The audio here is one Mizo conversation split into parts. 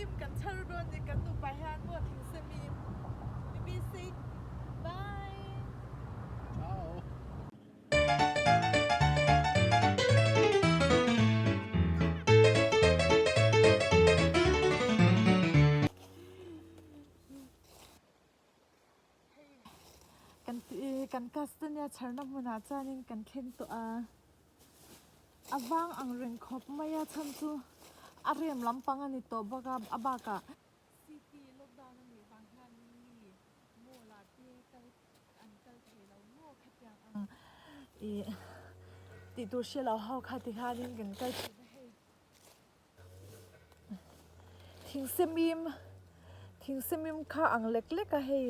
Thingsemim kan chhar dawn ni kan nupa hian maw thingsemim Bibi say bye. Ciao. Kan kan castania chharna hmunah chuanin kan thleng tawh a, a vang ang reng khawp mai a chhan chu a rem lampang a ni tawh bawk a, a bakah city lockdown a nih vang hianin mi mall ah te kal an kal thei lo maw khatiang ang ih tih tur hre lo ho kha tikhanin kan kal thin a hei. Thingsemim thingsemim kha ang lek lek a hei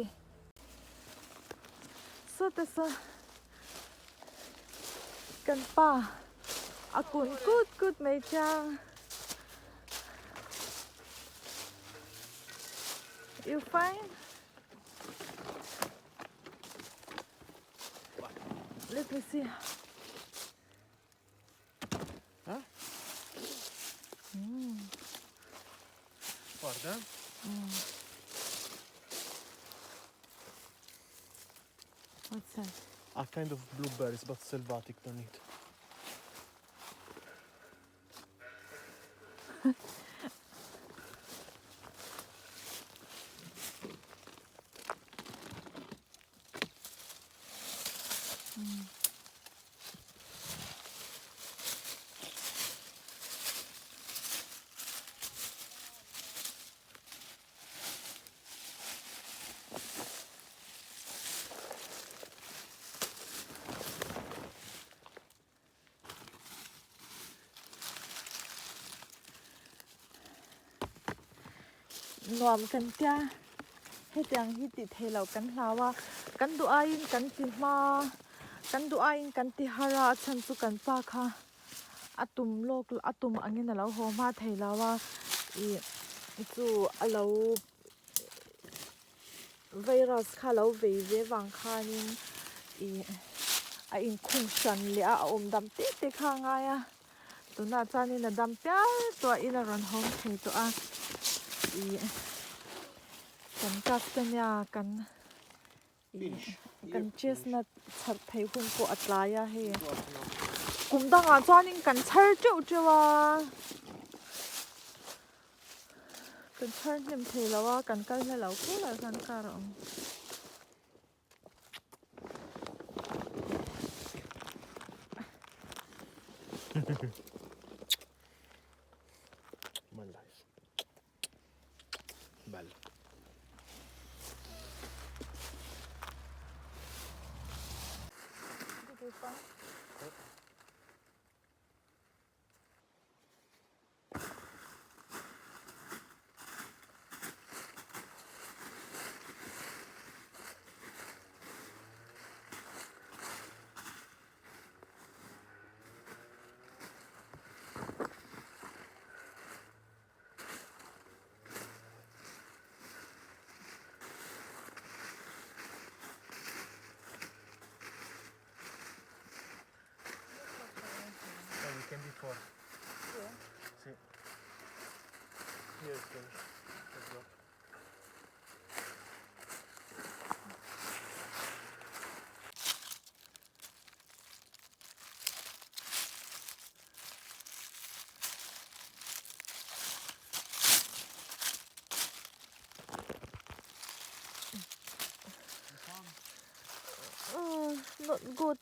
sawta saw kan pa a kun kut kut mai chiang you find let me see. Huh? Mm. Guarda. Mm. What's that? A kind of blueberries, but selvatic, don't eat. Nuam kan tia hetiang hi tih theih loh kan hlau a kan duh aiin kan ti hma kan duh aiin kan ti har a a chhan chu kan pa kha a tum lawk a tum angin a lo haw hma thei lo a ih chu a lo virus kha a lo vei ve vang khanin ih a inkhung hran leh a a awm dam te te kha a ngai a tunah chuanin a dam pial tawh a in a rawn hawng thei tawh a ih kan cast ania kan Kan chestnut chhar theih hun pawh a tlai a hei kum dangah chuanin kan chhar teuh teuh a kan chhar hnem thei lo a kan kal hla lo khur ah khan car a awm. My life. Bello. Did you find? Oh, we came before. Sì. Here is finished. Let's go. Not good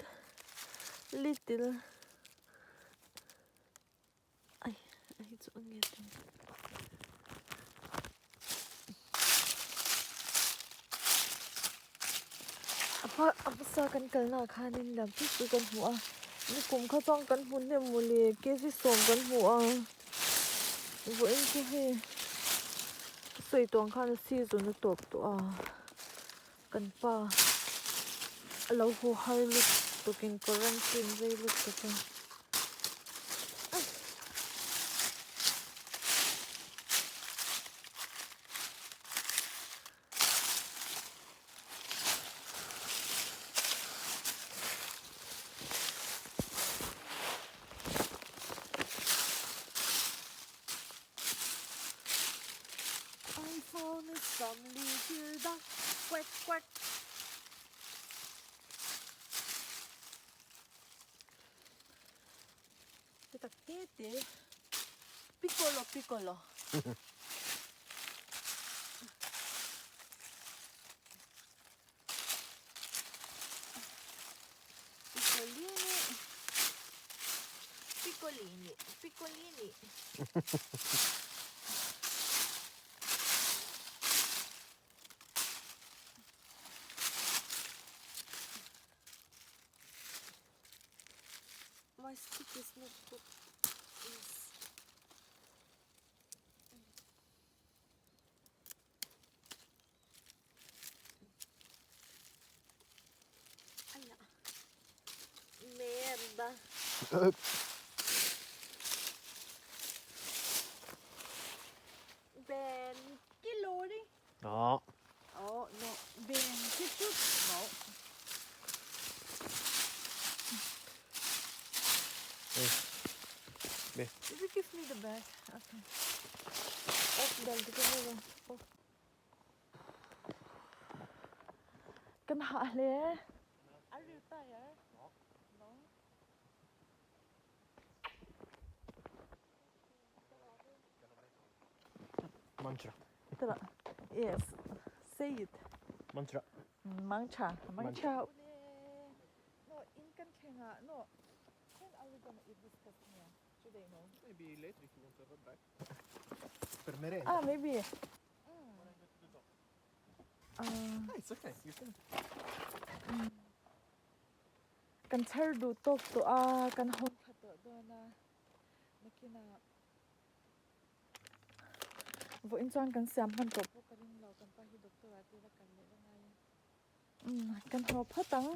little ai hei chu a nge tawh. A hma a hmasa kan kalna ah khanin lam chu chu kan hmu a nikum kha chuan kan hmu hnem mawle kg sawm kan hmu a vawiin chu hei sawi tawh ang khan a season a tawp tawh a kan pa a lo haw har lutuk in quarantine rei lutuk a. phone is some little duck quack quack. Te tak te te piccolo piccolo. Piccolini piccolini piccolini. My stick is not good. Yes. Aia. Merda. Ben che lori? No. Oh no, ben che chup? No. Eh. Beh. Did you give me the bag? Okay. Oh, dal te ka oh. Kan hah hle. Are you tired? No. No. Mantra. Tara. Yes. Say it. Mantra. Mangtha. Mangtha. No, in kan thleng ah. No. When are we gonna eat this castagna? Today, no? Maybe later if you want to have a break. Per merenda. Ah, maybe. Ah, it's okay. You can. Kan chhar duh tawk tawh a, kan hawn thla tawh dawn a, nakinah vawiin chuan kan siam hman tawh pawh ka ring lo, kan pa hi doctor ah te la kal leh la ngai a, umm kan haw phawt ang.